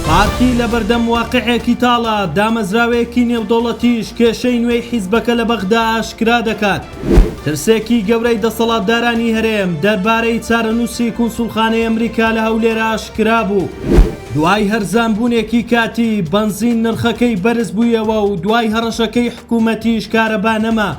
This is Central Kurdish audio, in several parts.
پارتی لەبەردەم واقیعێکی تاڵە، دامەزراوەیەکی نێودەوڵەتیش کێشەی نوێی حیزبەکە لە بەغدا ئاشکرا دەکات. ترسێکی گەورەی دەسەڵاتدارانی هەرێم دەربارەی چارەنووسی کونسوڵخانەی ئەمریکا لە هەولێر ئاشکرا بوو. دوای هەرزانبوونێکی کاتی، بەنزین نرخەکەی بەرزبوویەوە و دوای هەڕەشەکەی حکومەتیش کارەبا نەما.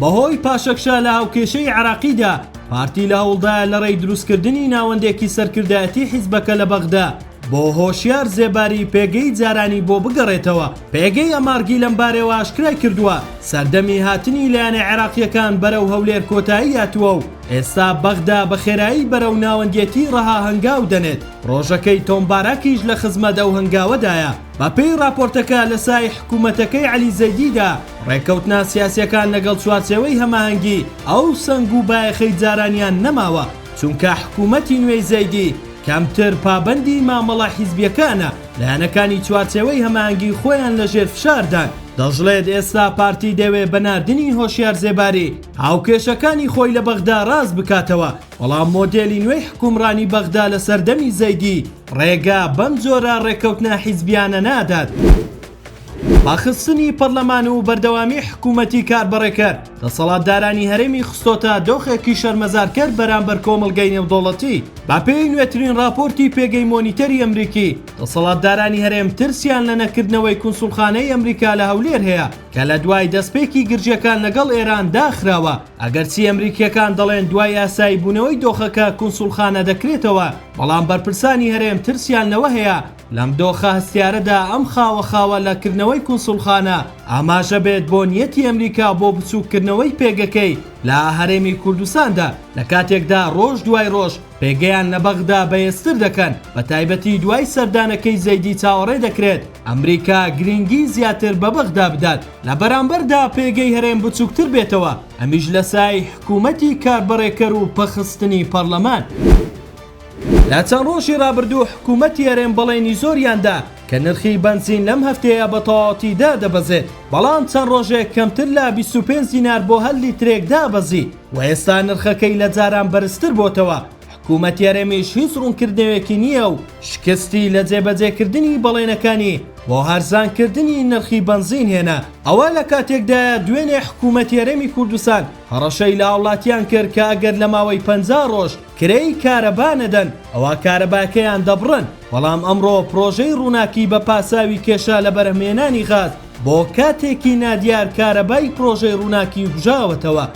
بەهۆی پاشەکشە لە هاوکێشەی عێراقیدا، پارتی لە هەوڵدایە لەڕێی دروستکردنی ناوەندێکی سەرکردایەتی حیزبەکە لە بەغدا بۆ هۆشیار زێباری پێگەی جارانی بۆ بگەڕێتەوە. پێگەی ئەمارگی لەمبارەیەوە ئاشکرای کردووە، سەردەمی هاتنی لایەنە عێراقییەکان بەرەو هەولێر کۆتایی هاتووە و ئێستا بەغدا بە خێرایی بەرەو ناوەندێتی ڕەها هەنگاو دەنێت، پڕۆژەکەی تۆم باراکیش لە خزمەت ئەو هەنگاوەدایە. بەپێی ڕاپۆرتەکە لە سای حکوومەتەکەی عەلی زەیدیدا، ڕێککەوتنە سیاسییەکان لەگەڵ چوارچێوەی هەماهەنگی ئەو سەنگ و بایەخەی جارانیان نەماوە، چونکە حکوومەتی نوێی زەیدی کەمتر پابەندی مامەڵە حیزبییەکانە، لایەنەکانی چوارچێوەی هەماهەنگی خۆیان لەژێر فشاردان. دەشڵێت، ئێستا پارتی دەیەوێ بە ناردنی هۆشیار زێباری هاوکێشەکانی خۆی لە بەغدا ڕاست بکاتەوە، بەڵام مۆدێلی نوێی حکومڕانی بەغدا لە سەردەمی زەیدی ڕێگا بەم جۆرە ڕێککەوتنە حیزبیانە نادات. پەخستنی پەرلەمان و بەردەوامی حکومەتی کاربەڕێکەر، دەسەڵاتدارانی هەرێمی خستۆتە دۆخێکی شەرمەزارکەر بەرامبەر کۆمەڵگەی نێودەوڵەتی. بەپێی نوێترین ڕاپۆرتی پێگەی مۆنیتەری ئەمریکی، دەسەڵاتدارانی هەرێم ترسیان لە نەکردنەوەی کونسوڵخانەی ئەمریکا لە هەولێر هەیە کە لە دوای دەستپێکی گرژییەکان لەگەڵ ئێران داخراوە، ئەگەرچی ئەمریکییەکان دەڵێن دوای ئاساییبوونەوەی دۆخەکە کونسوڵخانە دەکرێتەوە، بەڵام بەرپرسانی هەرێم ترسیان لەوە هەیە لەم دۆخە هەستیارەدا ئەم خاوە خاوە لە کردنەوەی کونسوڵخانە ئاماژە بێت بۆ نیەتی ئەمریکا بۆ بچووککردنەوەی پێگەکەی لە هەرێمی کوردستاندا لە کاتێکدا ڕۆژ دوای ڕۆژ پێگەیان لە بەغدا بەهێزتر دەکەن بەتایبەتی دوای سەردانەکەی زەیدی چاوەڕێ دەکرێت ئەمریکا گرینگی زیاتر بە بەغدا بدات لە بەرامبەردا پێگەی هەرێم بچووکتر بێتەوە ئەمیش لە سای حکوومەتی کاربەڕێکەر و پەخستنی پەڕلەمان. لە چەند ڕۆژی ڕابردوو حکوومەتی هەرێم بەڵێنی زۆریان دا کە نرخی بەنزین لەم هەفتەیە بە تەواوەتی دادەبەزێت، بەڵام چەند ڕۆژێک کەمتر لە 25 دینار بۆ هەر لیترێک دابەزی و ئێستا نرخەکەی لە جاران بەرزتر بۆتەوە، حکوومەتی هەرێمیش هیچ ڕوونکردنەوەیەکی نییە و شکستی لە جێبەجێکردنی بەڵێنەکانی بۆ هەرزانکردنی نرخی بەنزین هێنا. ئەوە لە کاتێکدایە دوێنێ حکوومەتی هەرێمی کوردستان هەڕەشەی لە هاوڵاتیان کرد کە ئەگەر لە ماوەی 50 ڕۆژ کرێی کارەبا نەدەن ئەوا کارەباکەیان دەبڕن، بەڵام ئەمڕۆ پڕۆژەی ڕووناکی بە پاساوی کێشە لە بەرهەمهێنانی غاز بۆ کاتێکی نادیار کارەبای پڕۆژەی ڕووناکی کوژاوەتەوە.